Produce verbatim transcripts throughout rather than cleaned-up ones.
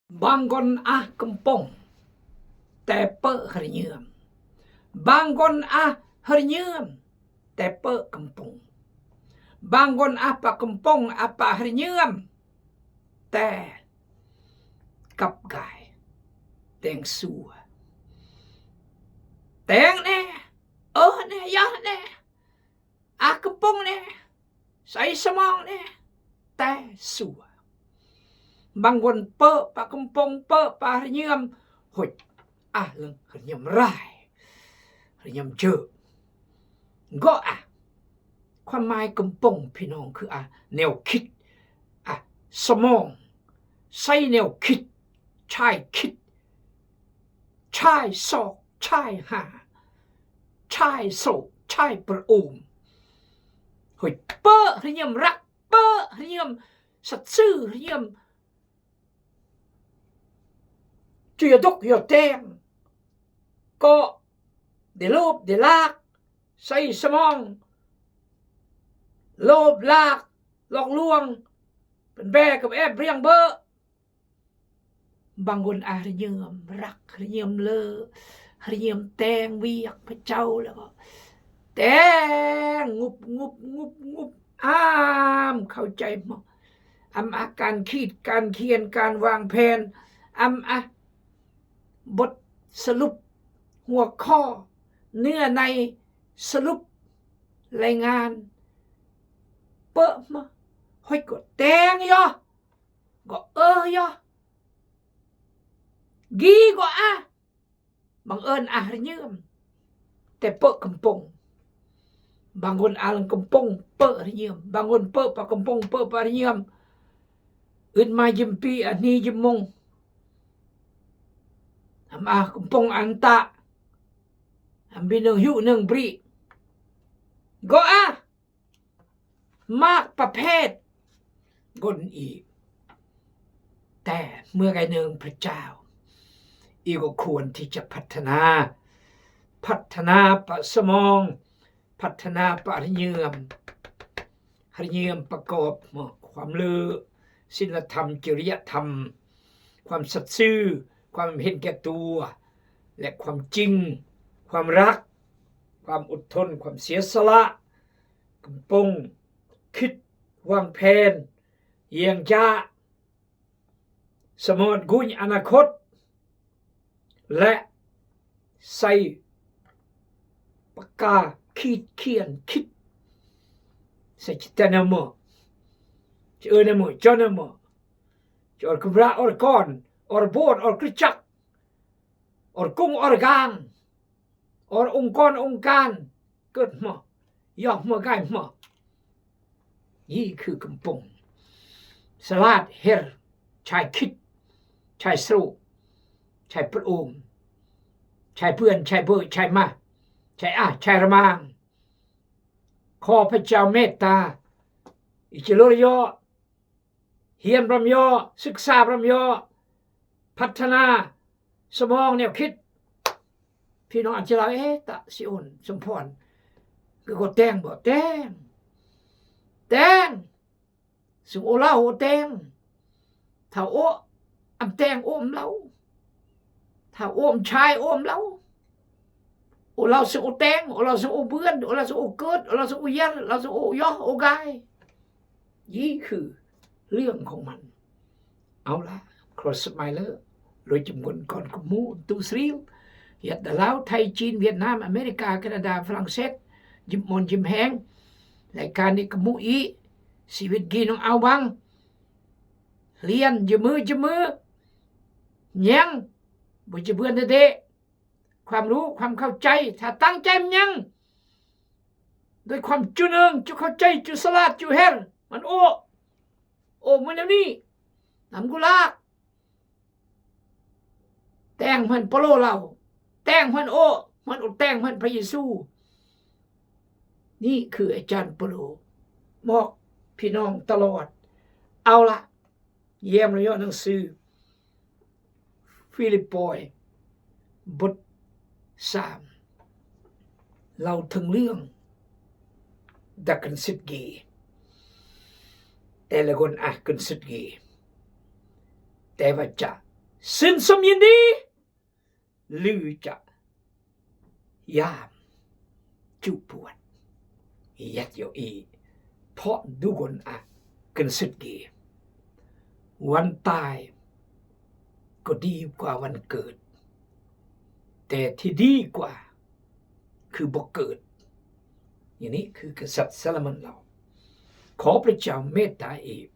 Banggon ah kempong, te pe hernyem. Banggon ah hernyem, te pe kempong. Banggon ah pa kempong, ah pa hernyem, te kap gai, teng sua. Teng ne, oh ne, yah ne, ah kempong ne, sai samong ne, te sua. Banggon pe pa kempong, pe pa hernyem, hoi, ah leng hernyem rai, hernyem jek. Go ah. Kuan mai kempong pi nong keu ah neo kit, ah samong, sai neo kit, chai kit, chai sok, chai ha, chai sok, chai per um. Hoi, pe hernyem rak, pe hernyem sat sü, hernyem chu yo duk yo teng. Ko de lup de lak, sai samong, lup lak, lok luang, pen be ke e briang be. Banggon ah hernyem rak, hernyem le, hernyem teng wiak pachau le ko. Teng ngup ngup ngup ngup. Am khau chai mo. Am ah kan kit, kan kien, kan wang phen. Am ah bot sălup hua kho, nưa nai sălup lai ngan. Pe mo. Hoi ko teng yo, ko e yo, gi ko a. Bang ơn ah hernyem, te pe kempong. Banggon ah leng kempong, pe hernyem. Banggon pe pa kempong, pe pa hernyem. Ưt ma jimpi, ah ni jimong. Am ah kempong anta. Am bi neng yu neng bri. Go ah. Mak pa phet. Gon i. Te, mưa gai neng pachau. I ko kuan ti cha phatthana. Phatthana pa samong. Phatthana pa hernyem. Hernyem ประกอบ mo ความเลอ ศีลธรรม จริยธรรม ความสัตย์ซื่อ ความเห็นแก่ตัว และความจริง ความรัก ความอดทน ความเสียสละ กำปง คิด วางแผน เยียงยะ สมอดกุญอนาคต และใส่ปากกาขีดเขียนคิด ใส่จิตนำมา เจอนำมา จอนำมา จอดกำระออดก้อน ออดโบสถ์ ออดคริสตจักร ออดกุ้ง ออดกลาง ออดองค์กร องค์การ เกิดมา ย่อมา ไกลมา นี่คือกำปง สลาดเฮร ชายคิด ชายสรุ ชายพระองค์ ชายเพื่อน ชายเบอร์ ชายมา ชายอา ชายระมาง ขอพระเจ้าเมตตา อิจฉาลดเยาะ เฮียนรำเยาะ ศึกษารำเยาะ พัฒนาสมองแนวคิด พี่น้องอาจจะเล่า เอ๊ะ ตะสิโอน สมพร คือก็แต่งบ่ แต่ง แต่ง ซึ่งโอลาวโอแต่ง ถ้าโออำแต่งโออำเล่า ถ้าโออำชายโออำเล่า โอลาวซึ่งโอแต่ง โอลาวซึ่งโอเบือน โอลาวซึ่งโอเกิด โอลาวซึ่งโอเยียะ ลาวซึ่งโอเยาะ โอกาย นี่คือเรื่องของมัน เอาละ cross smiler โดยจำนวนก่อนกะหมู่ ตู้สรีล เวียดนาม ลาว ไทย จีน เวียดนาม อเมริกา แคนาดา ฝรั่งเศส ยิมมอน ยิมแฮง รายการนี้กะหมู่อีก ชีวิตกี่น้องเอาบัง เฮียน จะมือ จะมือ ยัง บ่จะเบือนเด้ ความรู้ ความเข้าใจ ถ้าตั้งใจมันยัง ด้วยความจุเนิง จุเข้าใจ จุสลาด จุเฮร มันโอ โอ มันแนวนี้ นำกุลาก แต่งเพิ่นเปาโลลาว แต่งเพิ่นโอ เพิ่นโอ แต่งเพิ่นพระเยซู นี่คืออาจารย์เปาโล บอกพี่น้องตลอด เอาละ แย้มระยะหนังสือ Philippi บทสาม เล่าถึงเรื่อง đã kynsit gih. Te lagun ah kynsit gih. Te ba ja Syn som yindi, lücha yam chu puat. Yet yo i pok dugon a kynsut gi. Wan tai, kodi kwa wan kut. Te thidi kwa, khư bok kut. Ini khư Găsat Solomon lao. ขอพระเจ้าเมตตาอีก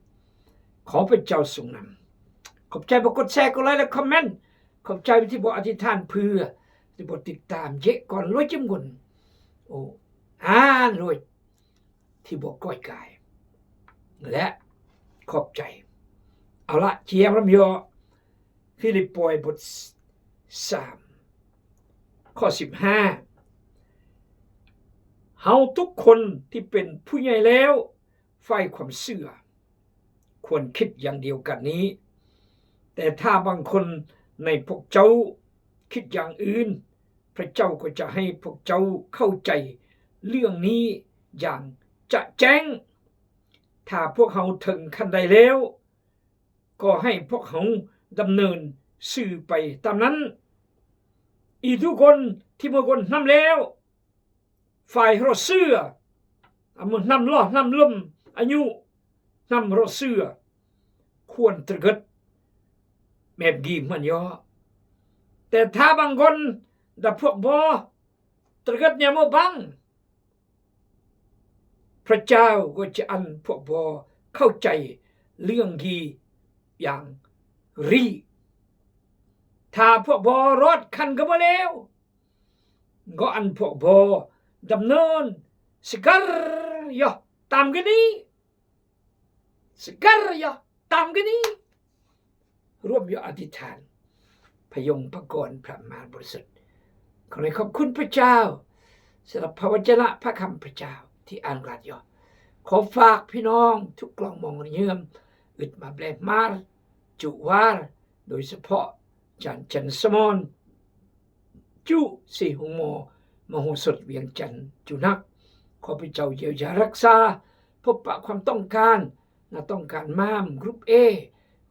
ขอพระเจ้าทรงนำ ขอบใจบ่กดแชร์ กดไลค์ และคอมเมนต์ ขอบใจที่บ่อธิษฐานเพื่อ ที่บ่ติดตาม เยอะก่อนรวยจิ้มกุน โอ้ อ่านรวย ที่บ่ก้อยกาย และขอบใจ เอาละ เจียมลำยอ ฟีลิปปอยบทสาม ข้อสิบห้า เฮาทุกคนที่เป็นผู้ใหญ่แล้ว ฝ่ายความเชื่อ ควรคิดอย่างเดียวกันนี้ แต่ถ้าบางคนในพวกเจ้าคิดอย่างอื่น พระเจ้าก็จะให้พวกเจ้าเข้าใจเรื่องนี้อย่างจะแจ้ง ถ้าพวกเฮาถึงขั้นใดแล้ว ก็ให้พวกเฮาดำเนินซื่อไปตามนั้น อีทุกคนที่เมื่อก่อนนำแล้ว ฝ่ายเราเชื่อ อ่ะ เมื่อนำล้อนำลม อายุ นำเราเชื่อ ควรตระกึด แบบกี้มันยอ แต่ถ้าบางคน ดาพวกบ่ตระกึดเนี่ย เมื่อบัง พระเจ้าก็จะอันพวกบ่เข้าใจเรื่องกี้อย่างรี ถ้าพวกบ่รอดคันก็บ่แล้ว ก็อันพวกบ่ดำเนินสกัดยอตามกันนี้ สกัดยอตามกันนี้ ร่วมยออธิษฐาน พระยงพระกรพระมารบริสุทธิ์ ขอให้ขอบคุณพระเจ้าสำหรับพระวจนะพระคำพระเจ้าที่อ่านกลาดยอ ขอฝากพี่น้องทุกกล่องมองเยื่อม อึดมาแบลมารจุวาล โดยเฉพาะอาจารย์จันทร์สมร จุสี่หงมอ มโหสถเวียงจันทร์จุนัก ขอพระเจ้าเยียวยารักษา พบปะความต้องการ นะ ต้องการม้ามกรุ๊ปเอ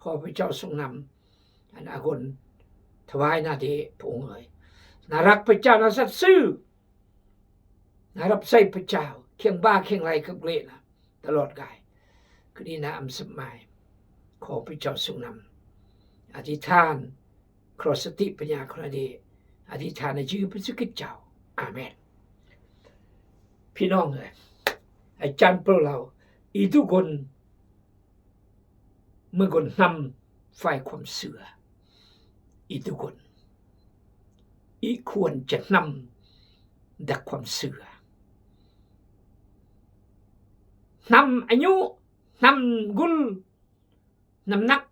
ขอพระเจ้าทรงนำ อันอาคนถวายนาเดชะพระองค์เอ๋ย นะ ฮักพระเจ้า นะ สัตย์ซื่อ นะ ฮับใช้พระเจ้า เคียงบ่าเคียงไหลกับเกรนะ ตลอดกาล คือนี้นะ อำสมัย ขอพระเจ้าทรงนำ อธิษฐาน ขอสติปัญญา ขอนาเดชะ อธิษฐานในชื่อพระเยซูคริสต์เจ้า อาเมน พี่น้องเอ๋ย อาจารย์เปาโลเล่า อีทุกคน เมื่อก่อนนำฝ่ายความเชื่อ อีทุกคน อีควรจะนำดักความเชื่อ นำอายุ นำกุล นำหนัก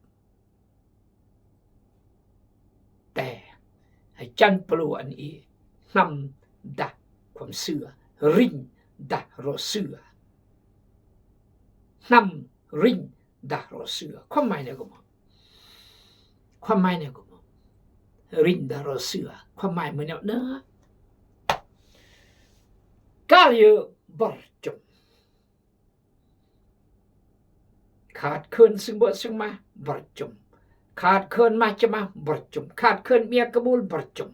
แต่อาจารย์เปาโลอันอี นำดักความเชื่อ ริ่งดักเราเชื่อ นำริ่งดักเราเชื่อ ความหมายเนี่ยก็บอก ความหมายเนี่ยก็บอก ริ่งดักเราเชื่อ ความหมายมันเนี่ยเนอะ กาเยอะบรจม ขาดเขินซึ่งบ่ซึ่งมา บรจม ขาดเขินมาจะมา บรจม ขาดเขินเมียกระบูล บรจม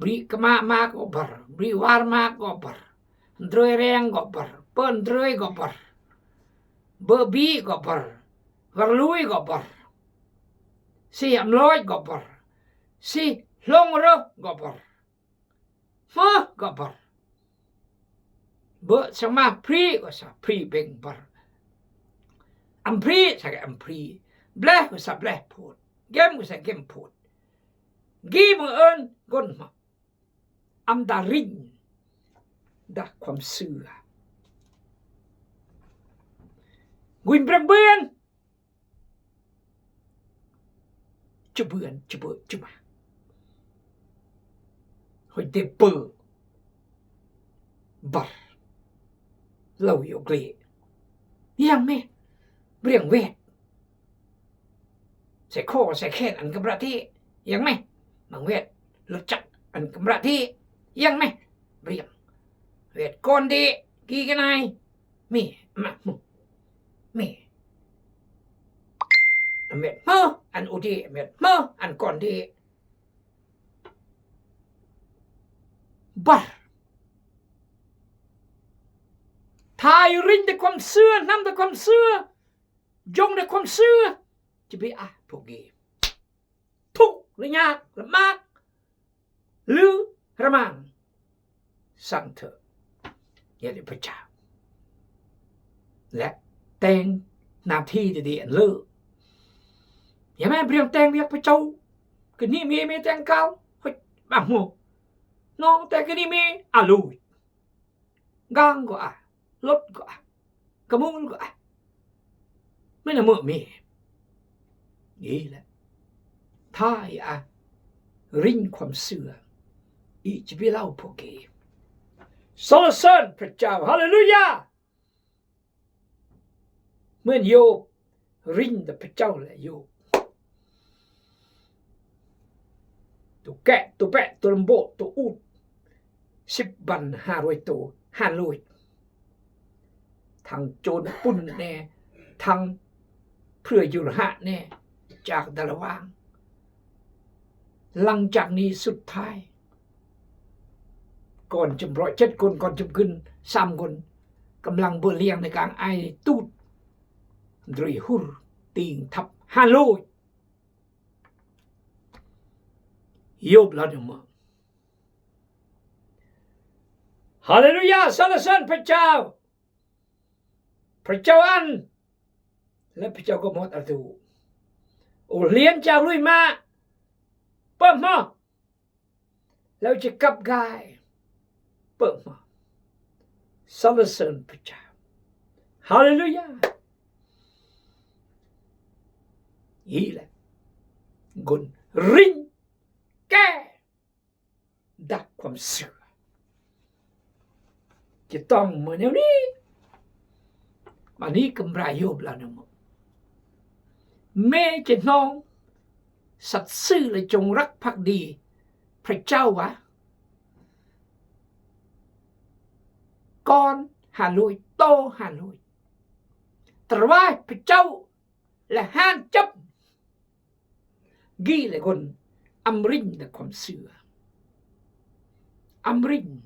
บริกะมะมาก็บร บริวารมาก็บร เดรวยแรงก็บร เปิ้นเดรวยก็บร เบอร์บีก็บร วรลุยก็บร สิอำลอยก็บร สิลงเรือก็บร มาก็บร เบอร์สมาพรีก็สาพรีเบ่งบร อำพรีสาก็อำพรี แบลก็สาแบลพูด เกมก็สาเกมพูด กี้บังเอิญก้นมา อำดาริ่งดักความเชื่อ กุนเปรียงเบือน จะเบือนจะเบือนจะมา หอยเดเปอร์ บร เล่าโยเกร ยังไม่ เปรียงเวท ใส่ข้อใส่แขนอันกำระที่ ยังไม่ บางเวท รถจักรอันกำระที่ ยังไม่ เปรียงเวท ก่อนดี กี่กันไหน มี มา มึง มี เวท เฮ้อ An u de' met, ma an kon de'. Bar. Thai ring de kom sü, nam de kom sü, jong de kom sü. Chibi ah, pok ge. Thuk, rinyak, lemak. Lü, remang. Sang thơ. Ya di pechao. Lek teng na thi di di lü. Ya me briang teng biak pechao. Keni mi mi teng kal. Hoi, bang mo. No, teng keni mi alui. Gang ko a. Lot ko a. Kamul ko a. Mena mo mi. Ila. Thai a. Ring kom sü. I chibi lau pok ge. Sala san pechao. Haleluya. Men Yob ring de pechao le Yob. Tu ke, tu pe, tu lembo, tu ut. Sip ban haroi tu haloi. Thang chon pun ne, thang prơ yur ha ne, jak dalawang. Lăng jak ni sut thai. Kon jem roi chet kon, kon jem gün sam kon. Kemlang bơ liang ne gang ai tut. Drui hur ting thap haloi. Yob la ne ma. Haleluya, sala san pechao. Pechao an. La pechao ko mot artu. U lien cha lui ma. Pama. Lau chi kap gai. Pama. Sala san pechao. Haleluya. Ila. Gun ring ke. Dak kom sü. Chi tong mene ni. Mani kembra Yob la ne ma. Me chi nong sat sü le chong rak pak di pechao a. Kon haloi, to haloi. Terwai pechao le han chep. Gi le gon, am ring de kom sü. Am ring.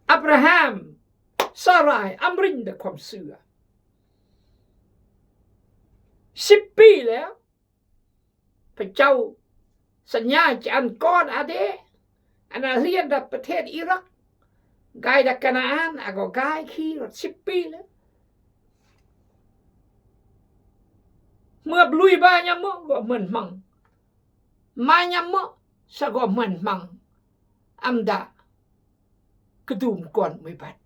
Abraham, Sarai, am ring de kom sü. Sippi le, pechao, sanya chi an kon ade, Ana hlian da peten Irak. Gai da Kanaan, ago gai khi rot sippi le. Mă blui ba nyamö go mơn hmang. Ma nyamö sa go mơn hmang. Am da kdum kon mui bat.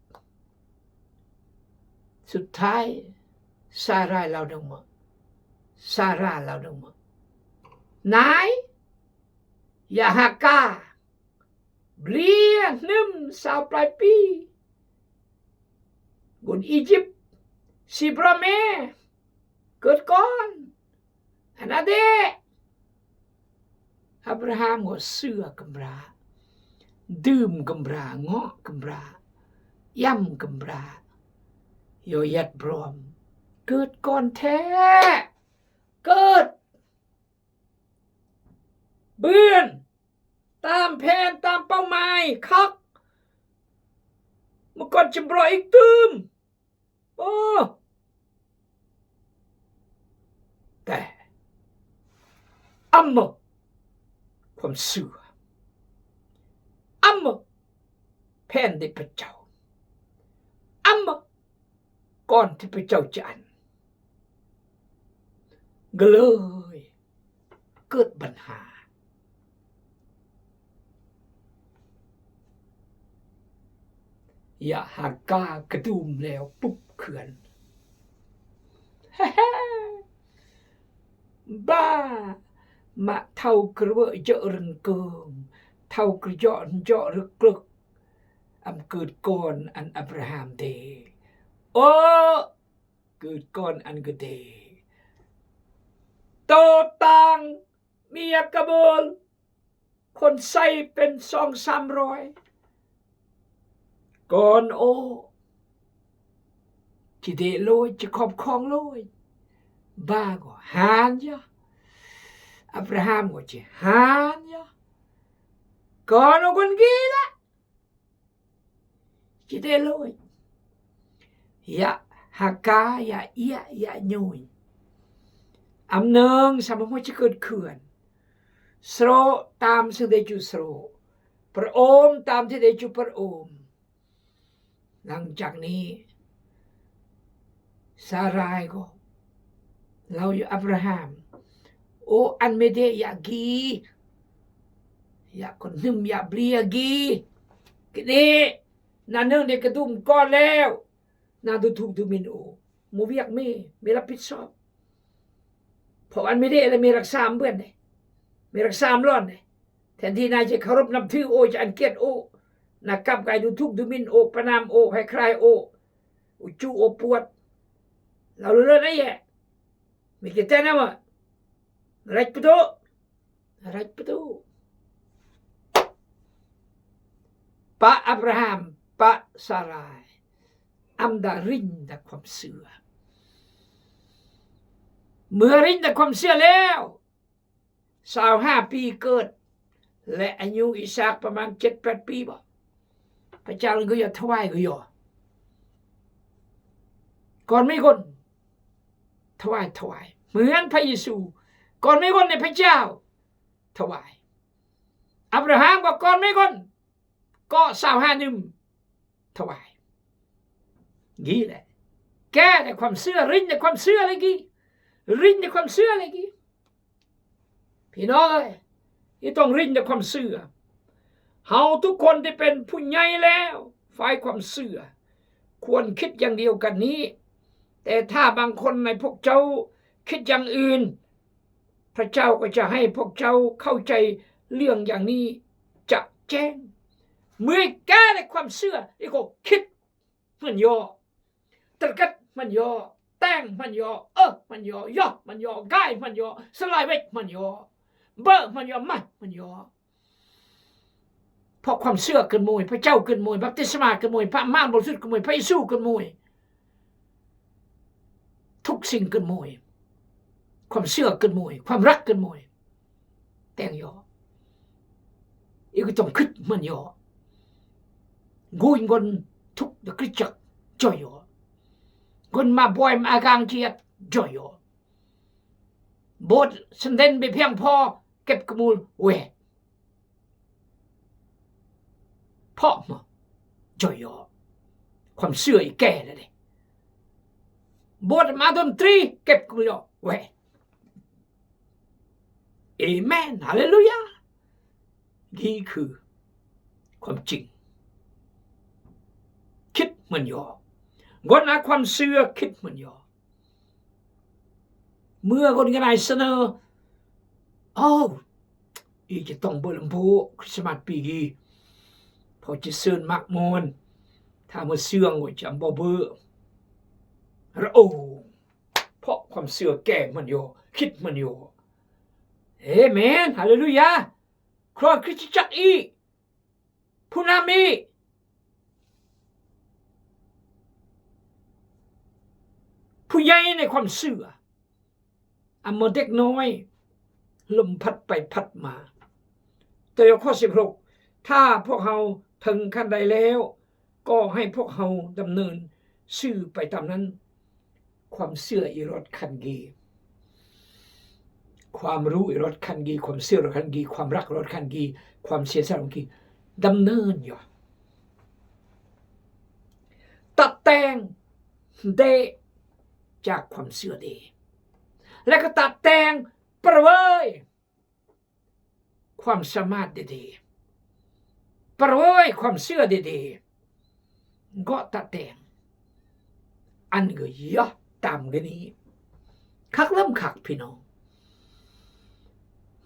Sut thai, Sarai lao dong mă. Sara lao dong mă. Nai, ya Hagar. Bli hnum sao plai pi. Gun Ijip, sibra me, kut kon. Ana de. Abraham ngo sua kembra. Dum kembra, ngo kembra. Yam kembra. Yo yat brom. Kut kon the. Kut. Bươn. Tam phen, tam pau mai, khak. Mă kon chim bro ik tưm. Ô. Te. Âm mơ. Khom sua. Âm mơ. Phen di pachau. Âm mơ. Kon di pachau chan. Glơi. Kut bân ha. Ya Hagar kdum leo pup khưan. Ba, mă thau krư̆ jơ̆ rơngkơng, thau krư̆ jơ̆ njơ̆ rơklơk, am kut kon ăn Abraham de. Ô, kut kon ăn gede. Tô tang, mia kabul, kon sai pen song sam roi. Kon ô, chi de loi, chi khom khong loi. Babo hanja. Abraham ko ci hanja. Kono kon gila. Ci de loi. Ya, haka, ya, ya, ya, nyoi. Amnong sama mo ci kut kuan. Sro tam si de cu sro. Perom tam si de cu perom. Nang cak ni Sarai ko lau ya Abraham. O an mede ya gi. Ya ko nim ya bli ya gi. Kede. Na neng de kedum ko leo. Na du thuk du min o. Mo wiak mi, mi la pit sop. Pok an mi de la mi rak sam buen de. Mi rak sam lon de. Then di na je karop nap thu o je an kiet o. Na kap gai du thuk du min o, panam o, hai krai o. U chu o puat. Lau lu lon ai ye. Mi kiten ama. Rai pedo. Rai pedo. Pa Abraham, pa Sarai. Amda rin da kwam sua. Mơ rin da kwam sua leo. Sao ha pi kut. Le anyu Isak pamang chet pet pi ba. Pachal gu yo thwai gu yo. Kon mi kon. Thwai, thwai. Mơ an pa Yesu. Kon mi kon ne pachal. Thwai. Abraham ko kon mi kon. Ko sao ha nim. Thwai. Gi le. Ke le kwam sua, rin le kwam sua le gi. Rin le kwam sua le gi. Pi noi. I tong rin le kwam sua. Hao tu kon de pen punyai le. Fai kwam sua. Kwon kit yang diu kan ni. Te tha bang kon nai pok chau. Kit yang un. พระเจ้าก็จะให้พวกเจ้าเข้าใจเรื่องอย่างนี้จะแจ้ง Mui kale kwam sua, iko kit man yo. Terket man yo. Teng man yo. Eh man yo. Yo man yo. Gai man yo. Selai wek man yo. Bơ man yo. Mah man yo. เพราะความเชื่อเกิดใหม่ พระเจ้าเกิดใหม่ บัพติศมาเกิดใหม่ พระวิญญาณบริสุทธิ์เกิดใหม่ พระเยซูเกิดใหม่ ทุกสิ่งเกิดใหม่ ความเชื่อเกิดใหม่ ความรักเกิดใหม่ Teng yo. Iko tong kit man yo. Ngun ngon thuk da Krist jak joi yo. Ngun ma boi ma agang kiat joi yo. Bot senden bi piang po kep kemul we. Pok mo. Joi yo. Kwam sua i ke le de. Bot ma don tri kep kemul yo we. Amen. Haleluya. Gi khe kwam ching. Kit man yo. Ngon a kwam sua kit man yo. Mưa kon ngai nai sene. Oh. I chi tong bơ lembu Christmas pi gi. Pok chi sên mak mon. Tha mơ siang wa cham bơ bơ. Ra oh. Pok kwam sua ke man yo. Kit man yo. Amen. Haleluya. Kro Krist jak i. Phunam i. Phuya i ne kwam sua. Ammo dak noi. Lum phat pai phat ma. Teo khosi phrok. Tha pok hao theng khan dai leo. Ko hai pok hao dam nơn. Sua pai tam nan. Kwam sua i rot khan gi. Kwam ru i rot khan gi, kwam sua rot khan gi, kwam rak rot khan gi, kwam sia sa rot khan gi. Dam nơn yo. Tat teng de jak kwam sua de. Lek tat teng perwai. Kwam samat dede. Perwai kwam sua dede. Ngo ta teng. An ge yo tam geni. Khak lăm khak phi nong.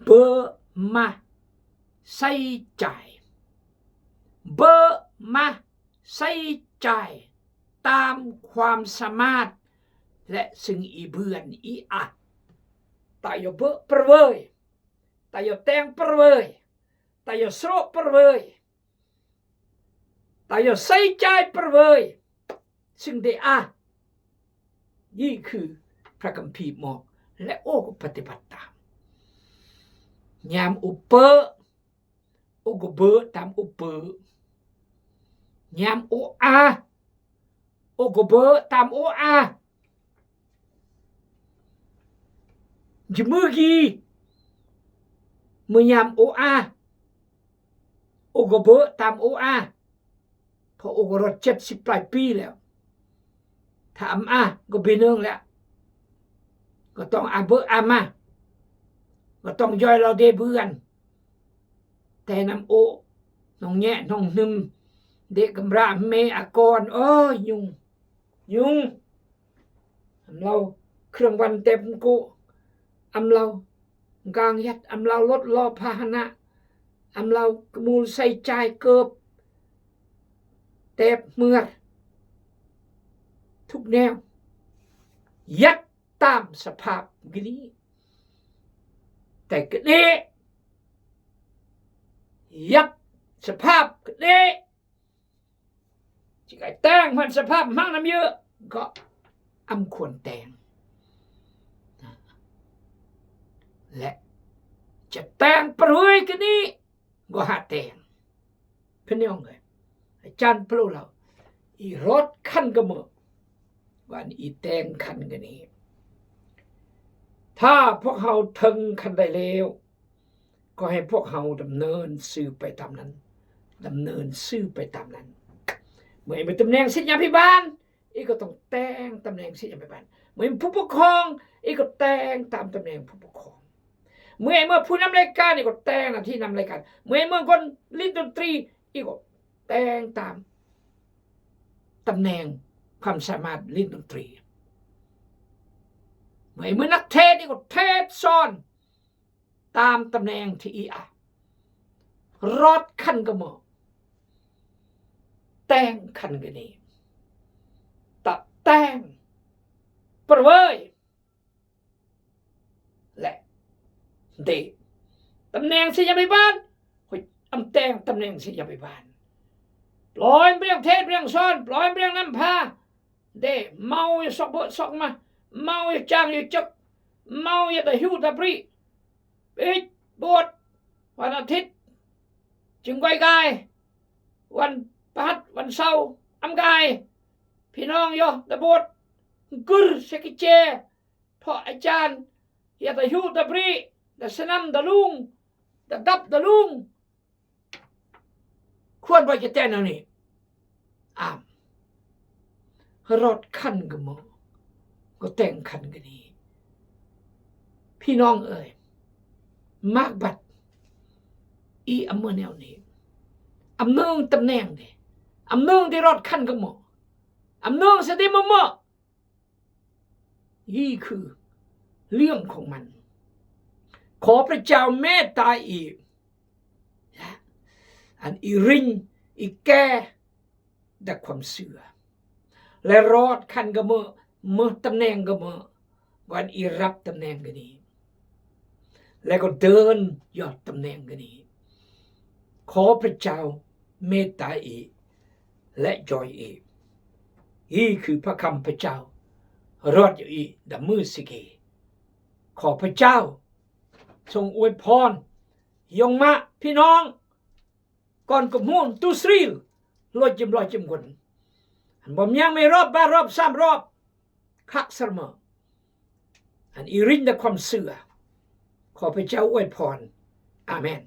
Bơ ma sai chai. Bơ ma sai chai. Tam kwam samat. Lek sing i bươn i a. Ta yo bơ perwai. Ta yo teng perwai. Ta yo sro perwai. Ta yo sai chai perwai. Sing de a. Yi khe pra kamphi mok. Lè o ko patipatta. Nyam u pø, o ko bø tam u pø. Nyam o a, o ko bø tam o a. Jemegi. Mø nyam o a, o ko bø tam o a. Pho o ko rot jet siplai pi leo. Tha am a, ko binong leo. Ko tong a bø am a. Ko tong joi lao de bøn. Te nam o, nong nye, nong hnum. De kembra me a kon, o, nhung. Nhung. Am lao, krong wan tep ko. Am lao, gang yat, am lao lot lo phahana. Am lao, kemul sai chai kep. Tep mør. Thuk neo. Yat tam saphap gini. Te kene. Yat saphap kene. Chi kai teng man saphap mang nam yơ. Gø am khun teng. Lè. Chi teng perui kene. Gø ha teng. Pynïong e. Chan plu lao. I rot khan gø mø. Wan i teng khan gø ni. Tha พวกเฮา thøng khan đai leo. Koi hai พวกเฮา ดำเนินสืบไปตามนั้น. Dam nơn sư pai tam nan. Mø i mø tømneng sit ña pi ban, i ko tong teng tømneng sit ña pi ban. Mø i mø phu phu khong, i ko teng tam tømneng phu phu khong. Mø i mø phu năm lai kan, i ko teng năm thi năm lai kan. Mø i mø gon lin dôn tri, i ko teng tam tømneng kham sa mat lin dôn tri. Mø i mø năk thet, i ko thet son. Tam tømneng thi i a. Rot khan gø mø. Teng khan gø ni. Ta teng. Perwai. Lè. Di. Tømneng sit ña pi ban. Hoi, am teng tømneng sit ña pi ban. Ploi briăng thet briăng son, ploi briăng năm pha. Di, mâu ya sok bơ sok ma, mâu ya chang ya chøk, mâu ya ta hiu ta pri. Bit, bột, wan athit, ching goi gai, wan pahat, wan sau, am gai. Phi nong yo, ta bột, gür, seki che, pho achan, ya ta hiu ta pri, ta sanam ta lung, ta dap ta lung. Khuan bai keten nang ni. Am. Rot khan gø mø. Gø teng khan gø ni. Phi nong ơi. Mak bat. I am mø neo ni. Am nương tømneng ni. Am nương di rot khan gø mø. Am nương sa di mø mø. นี่คือเรื่องของมัน ขอพระเจ้าเมตตาอีก อันอีริงอีแก ด้วยความเชื่อ และรอดคันกะเมอะ เมอะตำแหน่งกะเมอะ วันอีรับตำแหน่งกะนี้ แล้วก็เดินยอดตำแหน่งกะนี้ ขอพระเจ้าเมตตาอีก และจอยอีก นี่คือพระคำพระเจ้า รอดอยู่อีก ดำมือสิเก ขอพระเจ้าทรงอวยพร ยงมาพี่น้อง ก่อนกบหมู่ tu sril, loj jim loj jim gun. อันบ่มีหยังไม่รอบ บ่ารอบ สามรอบ คักสรรเมอ อันอีริงในความเชื่อ ขอพระเจ้าอวยพร อาเมน